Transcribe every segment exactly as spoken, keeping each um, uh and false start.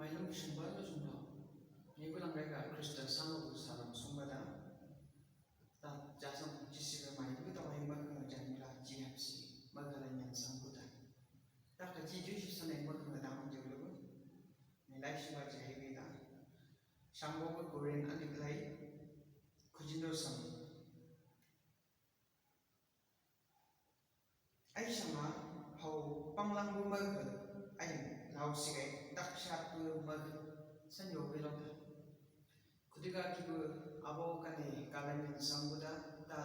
Mai lum sumba lo sumba. Ni ko lang ka Christian sama ko salam sumba da. Ta jasam jisi ka mai ko ta mai ma ko jan la G F C. Ma ka la nyan sang ko da. Ta ka ji ju su sana ma ko da ma jo lo. Ni lai sumba ji hai da. Sangbo ko Korean ani lai. Kujindo sang. Ai sanga hau panglang bu mai ka ai lau sigai taksat bu mai ka sanyo belong ka. Kudiga kibu abo kane kalamin sangbuda ta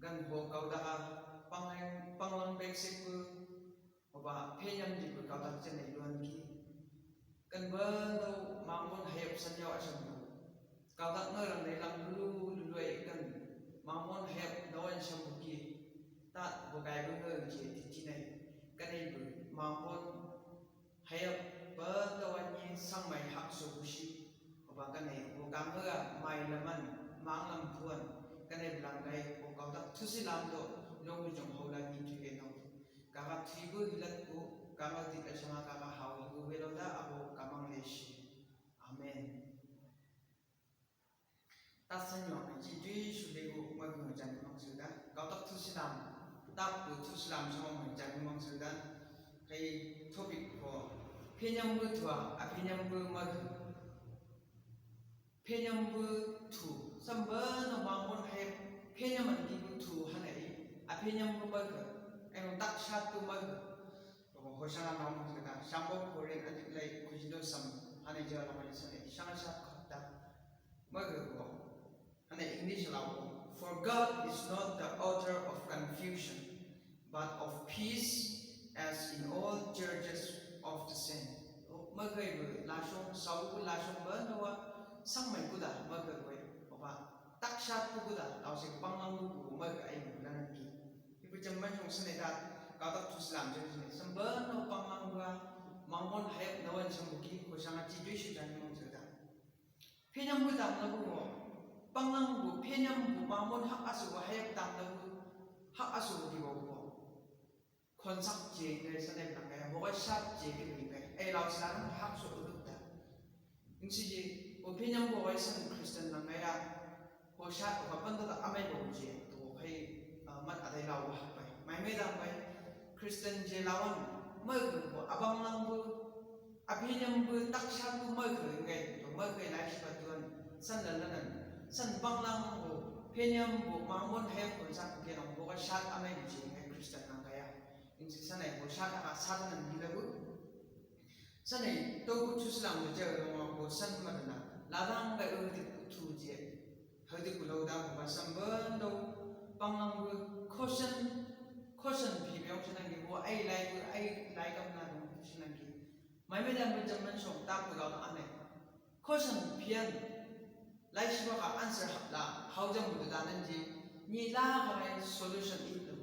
gan ho kau daga panglang panglang beksik bu Hoba phenyam di bu kautak chen nei luan ki. Kan bando mangbon hayap sanyau asam bu. Kautak ngerang nei lang lulu lulu ai kan mangbon hayap nawan sam bu ki. Tat bu kai bu ngerang je titi nei. Kan nei bu mangbon hayap bando anyi sang mai hak so busi. Hoba kan nei bu kang ngerang mai laman manglam puan. Kan nei bu lang kai bu kautak tusi lam do long jong haulan ni tu ye nau. Kaka tui bu hilat bu, kaka dik asama kaka hau bu beloda abo kamang lesi. Amen. Tasan yo ji tui sule bu mai bu jan mang suda. Kautak tusilam, tap bu tusilam sama mai jan mang suda. Kai topik ko phenyam bu tua, a phenyam bu mai. Phenyam bu tu, samba no mangbon hai phenyam an di bu tu hanai, a phenyam bu mai ka, ai no taksat bu mai ka. Ko Hosana nau mo ka, samba Korean adik lai kujindo sam hanai jala mai sanai, sanga sat kata mai ka ko. Hanai English lau ko. For God is not the author of confusion, but of peace, as in all churches of the same. Mai kai bu lasong, sau bu lasong ba nawa sang mai kuda mai kai bu. Oba taksat bu kuda, lau se panglang bu bu mai kai ai bu lanan ki. Ibu jam mai jong sene da, kautak tusilam jong sene. Samba no panglang bu, mangbon hayap nawan sam bu ki, ko sanga ji tui su jan mang suda. Phenyam bu dam na bu mo. Panglang bu, phenyam bu, mangbon hak asu bu, hayap dam na bu. Hak asu bu ki bu bu. Konsak je ngai sanai blang ngai, hokai sat je ki blang ngai. Ai lau san hak so bu da. Ing si je, o phenyam bu hokai san Christian blang ngai ya. Ho sat, ho kapan da amai bu je. To kai, ah, mat adai lau wah pai. Mai mai dam pai. Christian je lawan. Mai bu, abang lang bu. A phenyam bu taksat bu mai ka ngai, to mai ka lai si batuan, san lalanan, san panglang bu, phenyam bu, mangbon hayap bu, san ke nang bu ka sat amai bu je ngai Christian nang kaya. Ing si sanai bu sat aka sat nan gila bu. Sanai, to bu tusilam bu je, bu san marana, ladang ka u di bu tu je. Hau di bu lau da bu ka samba do, panglang bu, kosen, kosen pi bu, sanang ki bu, ai lai bu, ai lai kam na bu, sanang ki. Mai mai dan bu jam man song tap bu lau ane. Kosen pian lai siba ka answer hap la, hau jam bu danan ji, ni la ka lai solution it lo.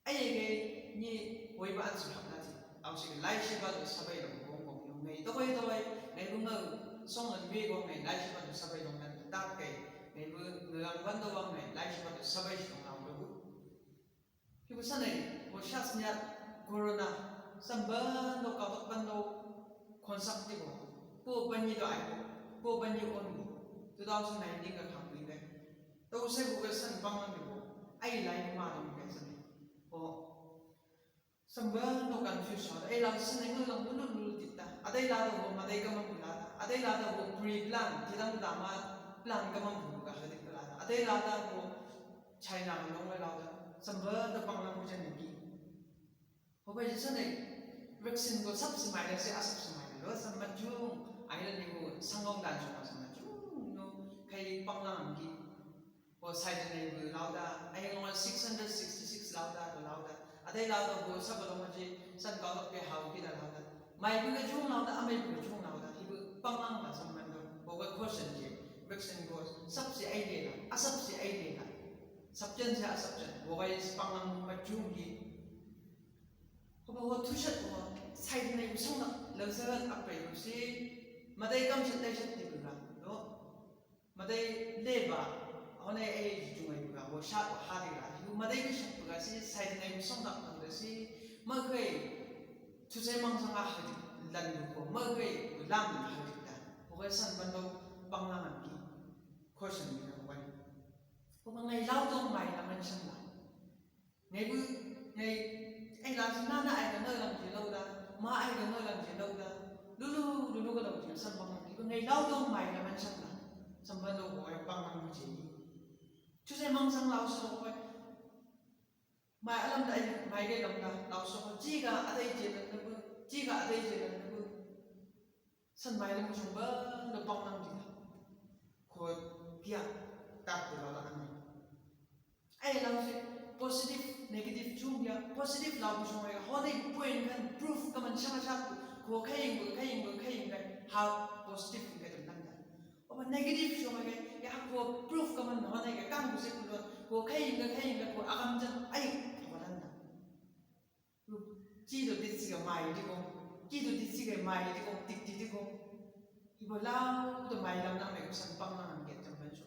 Ai ge ni hoi ba answer hap la ti. Au si lai siba lo sabai lo gong gong lo ngai. Tawai tawai, ngai bu ngau, song lan be gong ngai, lai siba lo sabai lo ngai, tap kai, ngai bu ngai ang ban do wang ngai, lai siba lo sabai si lo ngau lo bu. Kibu sanai, ko sas nya corona, samba no kautak ban do, konsak ti ko, ko ban ni do ai ko, ko ban ni on ko, two thousand nineteen ka kam ni kai. Tau sai ko ka san bang ni ko, ai lai ma do kai sanai. Ko, samba no confuse ha, ai lang sanai no lang bulu bulu tita. Adai la do ko, madai ka man bula. Adai la do ko, pre plan, tidang dama plan ka man bulu ka hadi bula. Adai la do ko, China ka long wai lau da, samba da panglang bu jan ki. Hoba ji sanai, vaccine ko sap si mai da si a sap si mai da lo, samba jung, ai la ni ko sanggong dan jung samba jung, no, kai panglang ki. Ko sai da nai bu lau da, ai long six hundred sixty-six lau da, ko lau da. Adai lau da ko saba long ji, san kau da pe hau ki da lau da. Mai bu ka jung lau da, amai bu ka jung lau da, hi bu panglang da samba do. Ko ka question ji, vaccine ko sap si ai de la, a sap si ai de la. Substance ya substance. Bo bai panglang ma jung gi. Hoba ho thusat ho, sai nai bu song na, lau sa ap pai bu si, madai kam sat dai sat di bu ga, no? Madai le ba, ho nai ai ji jung ai bu ga, ho sat ho ha di ga, hi bu madai ki sat bu ga si, sai nai bu song na bu ga si, ma kai, thusai mang song a ha di, Tanu ko magai ko lam na hau dikta. Ko kai san ban dau panglang an ki. Question ni na ko kai. Ko ngai lau dau mai lam an san la. Ngai bu, ngai, ai la san na na ai ka ngai lam je lau da. Ma ai ka ngai lam je lau da. Lulu, lulu ka lau je san panglang ki. Ko ngai lau dau mai lam an san la. San ban dau ko ai panglang je ni. Chu sai mang sang lau so ko kai. Mai alam da ai, mai gai lam da, lau so ko, jiga adai je lam da bu, jiga adai je lam da bu. San mai lam sung ba, da panglang di da. Ko kia, tak tu la la ana. Ai lau se, positive, negative chung ya, positive lau sung ya, hone point kan, proof kaman sama satu, ko kaing, ko kaing, ko kaing, kai, ha, positive, kai lam da. Oba negative song ai, ya ko proof kaman hona ya kan ko se ko, ko kai ga kai ga ko agam jan ai, ko landa. Ci do di ci ga mai di ko, ci do di ci ga mai di ko, tik di di ko. Ibo lau do mai lam na mai ko san panglang an ke jam ban so.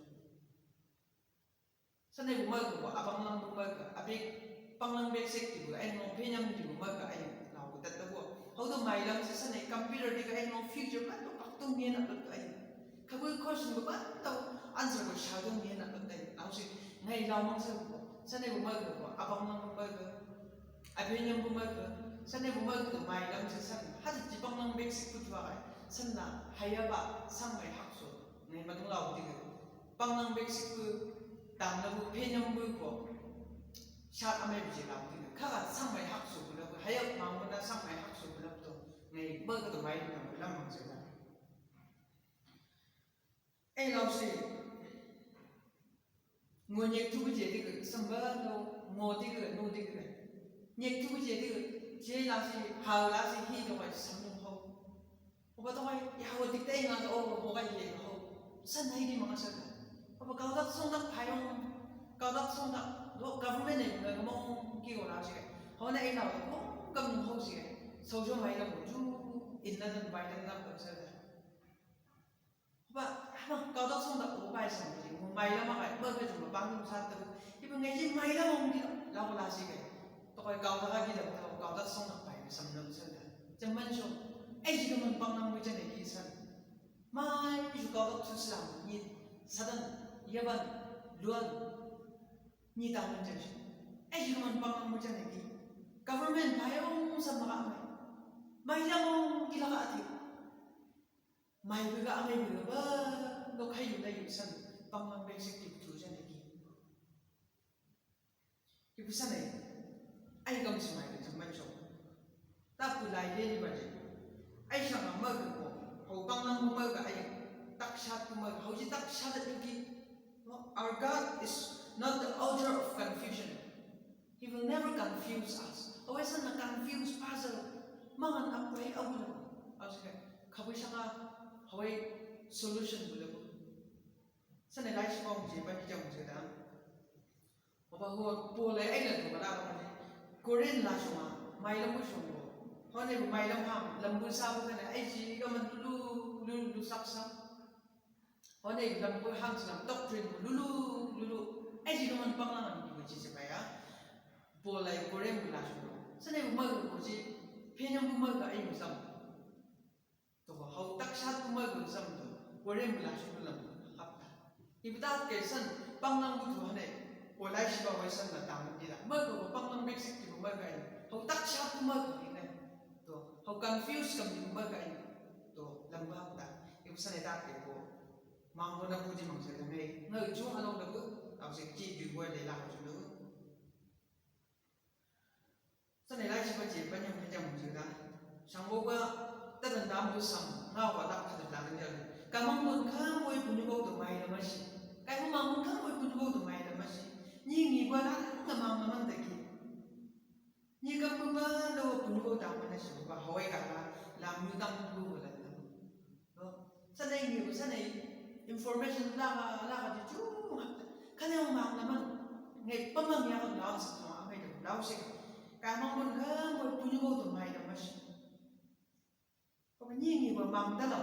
Sane bu mai ko, abang lang bu mai ko, abik panglang bek sek di bu, ai no penyam di bu mai ko, ai lau ko tat da bu. Hau do mai lam se sane computer di ko, ai no future ba to pak to ngen na ai. Ka bu question bu ba to answer bu sha do ngen na ai. Lau se ngai lau mang se bu. Sane bu mai ko, abang lang bu mai ko. Apenyam bu mai ko. Sane bu mai ko mai lam se sane. Hadi di panglang bek sek bu tu ai. Sane na haya ba sang mai hak so. Ngai ma dung lau di ko. Panglang bek sik bu, tang na bu, penyam bu ko. Sat amai bu je lau di ko. Kaga sang mai hak su bu lau, hayak mau na sang mai hak su bu lau to. Ngai, ba ka to mai na bu lam mang je na. Ai lau se. Ngo nyek tu bu je di ko, samba no, ngo di ko, no di ko. Nyek tu bu je di ko, je la se, hau la se, hi do kai sam no hau. Oba to kai, ya ho dik tai nga, o, ho kai ye, ho. San nai di manga sa. Oba kau dak song dak payong, kau dak song dak, lo government ne, na mo ki ora si. Ho na ina, ho, kam ho si. Sau jo mai na mo ju, in na dan bai dan na ko sa. Oba, ama kau dak song dak, o bai sa mo ji, mo mai la ma kai, ba ka ju ma bang sa ta. Ibu ngai ji mai la mo ki, la ko la si kai. To kai kau dak ki da, kau dak song dak bai, sam na sa. Jaman jo, ai ji ka man panglang bu jane ki san. Mai ju kau dak tu slam, ni sadan, yaban, luan, ni ta man jane. Ai ji ka man panglang bu jane ki. Government ba ya ong san maka mai. Mai ya ong ki la ka ati. Mai bu ga amai bu ga ba, no kai yu na yu san, panglang bek sek tu jane ki. Ibu sane, ai kam si mai ka jam ban so. Ta pu lai ye ni ba je. Ai sa ma ma ko, hau panglang ma ka ai, tak sat ma, hau ji tak sat tu ki. No, our God is not the author of confusion. He will never confuse us. Awai san na confuse puzzle. Mangan akwai abu na. Au sika, kabui saka, hawai solution bu le bu. Sane lai si kong je, ba ni jam je da. Oba ho Paul ai ai la tu bala ba ni. Korin la suma, mai lam bu sum bo. Ho ne mai lam ha, lam bu sa bu kana ai ji ka man lulu, lulu, lulu sak sak. Ho ne lam bu hang lam doctrine bu lulu, lulu. Ai ji ka man panglang ni bu ji se ba ya. Paul ai Korin bu la suma. Sane bu mai bu ji, penyam bu mai ka ai mu sam. To hau tak sat tu mai ko sam to. Korin bu la su lam hapta. Ibu ta ke san panglang bu tu hane. Ko lai si ba wai san na tang di la. Mai ko panglang bek sik ki bu mai kai. Hau tak sat tu mai ko ni nai. To hau confuse kam di bu mai kai. To lam bu hapta. Ibu sane ta ke ko. Mang ko na bu di mang sa ngai. Ngai ju along na bu. Au se ki di bu le la ju lu. Sane lai si ba je, panyam panyam je da. Sang bo ba, ta dan dam bu sang, nga wa lak ka dan dam je. Ka mang bun ka boi punyu bau tu mai da masi. Ka mang bun ka boi punyu bau tu mai da masi. Ni ni ba la, nga mang mang da ki. Ni ka bu ba, da wa punyu bau da mai da si ba, hawai ka la, lam yu dam bu ba la. No? Sanai ni, sanai information la, la, la, di ju, kane o mang na man. Ngai pamang ya kan lawan sa ma, ngai da lawan se. Ka mang bun ka, mo punyu bau tu mai da masi. Ko ni ni ba mang da la.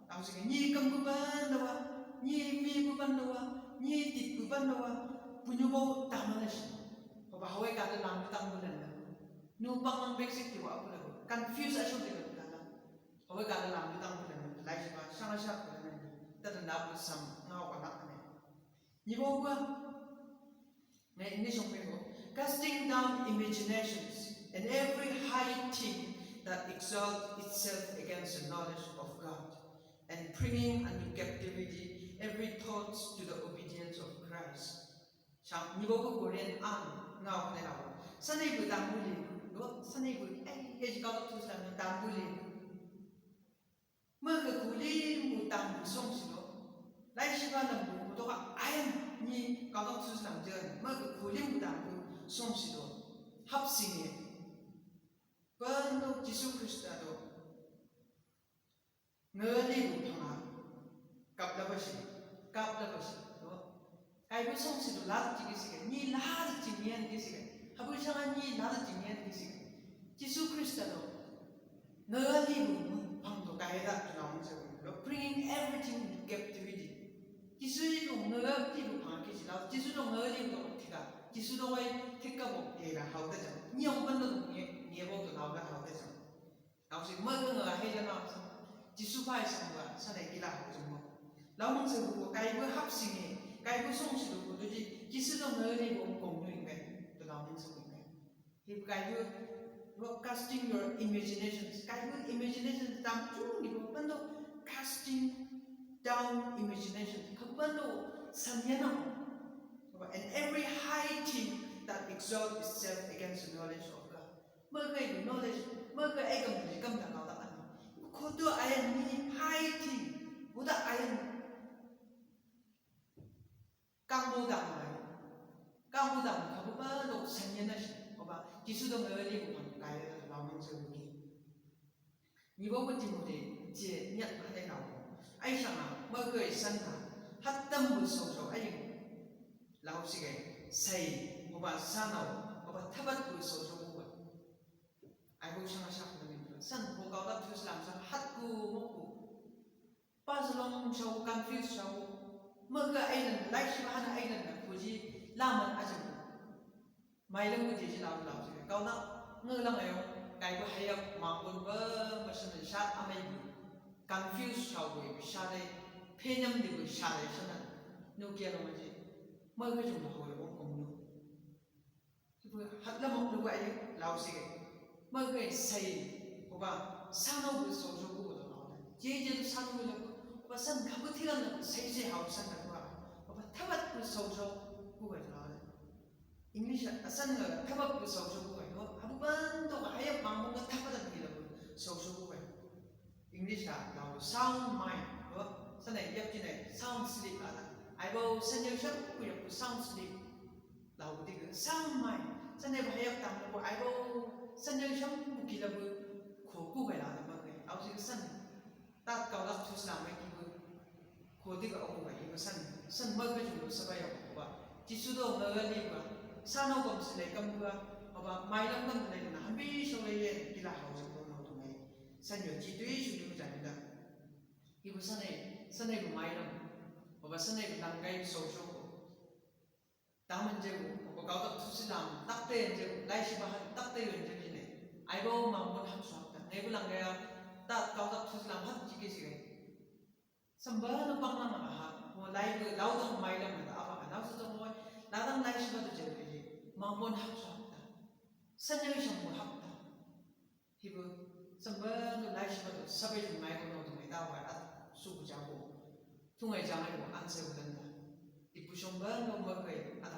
Lawan se, ni kam bu ban da wa, ni mi bu ban da wa, ni tik bu ban da wa, punyu bau ta mana si. Ko ba hawai ka da lam bu tang bu dan da. Nu pamang bek sik ki wa bu da. Confuse a shon de da. Awe kala lam tang pula ni lai siba sanga sa pula ni. Tata na pula sam ngau kala ne. Ni bo ba. Ngai English ong pego. Casting down imaginations and every high thing that exalts itself against the knowledge of God, and bringing unto captivity every thought to the obedience of Christ. Sa ni bo ko Korean an ngau ne lau. Sanai bu dambuli. Lo sanai bu ai ai kau tu sa dambuli. Maka kulim bu tambu song sido. Lai siba lam bu to ka ayan ni kau tu sa je. Maka kulim bu tambu song sido. Hap singe. Pano Jisu Krista do. Ngali bu phanga. Kap la basi. Kap la basi. Kaibu song sido lada jigi siga. Ni lada jigi an jigi siga. Habu sanga ni lada jigi an jigi siga. Jisu Krista do. Ngali bu phang do kaida tu laung se lo. Bringing everything into captivity. Jisu do ngali bu phang ki sila. Jisu do ngali bu tiga. Jisu do wai tiga bo kira hau da jam. Ni ong pando ni ni bo to lau da hau da jam. Lau si maga nga hei jana sa. Jisu bai sa nga sana gila ho jumbo. Lau mang sa bu kaibu hap singe, kaibu song si do bu di Jisu do ngali bo kong nui ngai. To lau mang sa bu ngai. Hi kaibu, you are casting your imaginations. Kaibu imagination tam tu ni bo pando casting down imagination. Kapando sanyana. And every high thing that exalts itself against the knowledge of God. Maka i knowledge, maka i kam di kam da kau da kan. Koto ayan ni high thing, koto ayan kang bo da mai. Kang bo da mai, kabu ba lo sanya na shi, oba, Jisu do ngali ko kan kai da lau mang sa buki. Ni bo ko Timoti, je, nyat ma ai lau. Ai sanga, maka i san na, hattam bu so so ai. Lau sigai, sai, oba sanau, oba tabat bu so so bu ba. Ai bo sanga sak na min. San bo kau da tu slam san hat ku mo ku. Pas long shau confuse shau. Maka island, lai siba hana island na kuji laman aja ku. Mai lang ku ji lau lau sigai. Kau na ngelang ayo. Kaibu hayak mangkun ba masan shat amai bu. Confuse shau bu shat ai. Penyam di bu shat ai sana. Nu kia lo maji. Maka jung na hoi ong ong nu. Ibu hatla mok lugu ai lau sige. Maka i sai, oba, sanau bu so so bu do lau. Je je sanau bu lau, oba san kabu tiran sai sai hau san na ba. Oba tabat bu so so bu lau. English a san na tabat bu so so bu lau. Habu ban to ka hayap mamu ka tabat bu lau. So so bu lau. English a lau sound mind. Oba, sana yap kina sound sleep ala. Ai bo sanya sham ku yap sound sleep. Lau di ke sound mind. Sana bahaya tang ko ai bo sanya sham buki la bu ko ku ga la ma ke. Au si san. Tat kau lak tu sa mai ki bu. Ko di ga o ga i san. San ma ga ju sa ba ya ko ba. Jisu do ga ga li ba. Sa no gom si le kam ba. Ba mai lam kam le na hambi so le ye ki la hau sa ko no to mai. San yo ji tu i su ju ja ni da. Ibu sanai, sanai bu mai lam. Ba sanai bu tang gai so so ko. Taman je bu, oba kau tak tu silam, tak te je bu, lai siba han, tak te je bu ne. Ai bo mangkun hap su hap ta. Ngai bu lang gaya, tak kau tak tu silam hap jike sige. Samba no pang nang aha, mo lai bu, lau dong mai lam na, apa kan, lau su dong mo, ladang lai siba tu je bu je. Mangkun hap su hap ta. Sanya isang bu hap ta. Hibu, samba do lai siba do, sabe ju mai ko no do mai da wa at, su bu jago. Tungai jangai ko anse bu danda. Ibu samba no makai, at